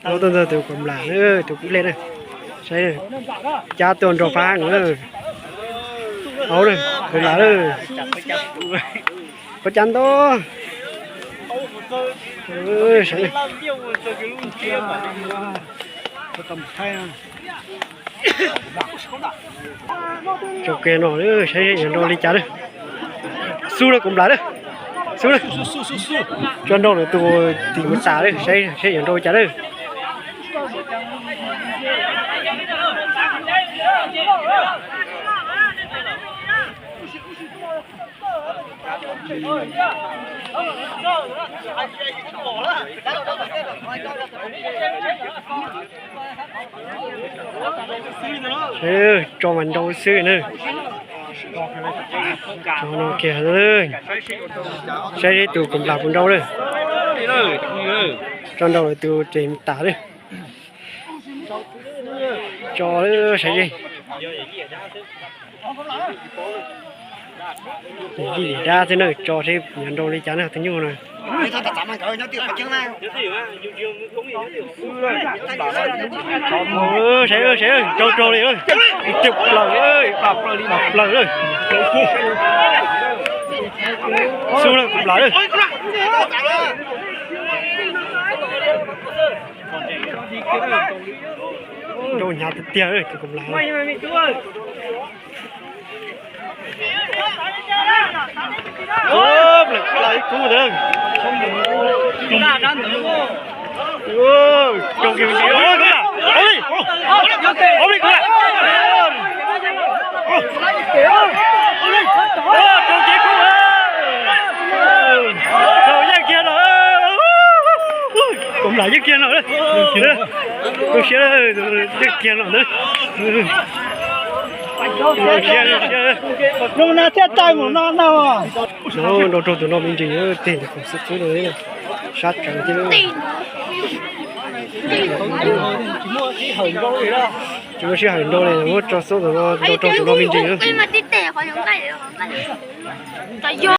Lub tuaj ntxog tus Kaus Nplas na, tus Kub Lej na. Saib, cab tuaj nrau fab heev na. Au na, Kaus Nplas na. Koj cab ntau. Saib, tso kiag no, saib yuav nrau li cas na. Xub lawm Kaus Nplas na. Xub lawm. Tso nrau lawm tus tim mus tas lawm, saib yuav nrau li cas na. Tso mas nrau xwb na. Tso no kiag, saib tus Kaus Nplas puas nrau lawm. Tso nrau lawm tus tim tas lawm. Tso, saib seb. Yij yim dab thiab na, tso seb yuav nrau li cas na tus nyuj no. Saib, saib, nrau nrau li, tiag plaws, plaws lawm. Xub lawm Kaus Nplas lawm. Nrau hnyav tiag tiag tus Kaus Nplas. Plaws ib kub ntawd. Rau kiag, ob li, ob li kub. Rau kiag kub. Rau yeej kiag no. Kaus Nplas yeej kiag no. Zoo siab, yeej kiag no ntawd. Zoo siab, zoo siab. Zoo na thiaj tawg mus no no. Nrau raug tus no me ntsis, tig ntawm khoom xib qwb no, sab tsawv thiab. Tsis muaj sij hawm nrau li, muab tso xub ntawm no, nrau raug tus no me ntsis.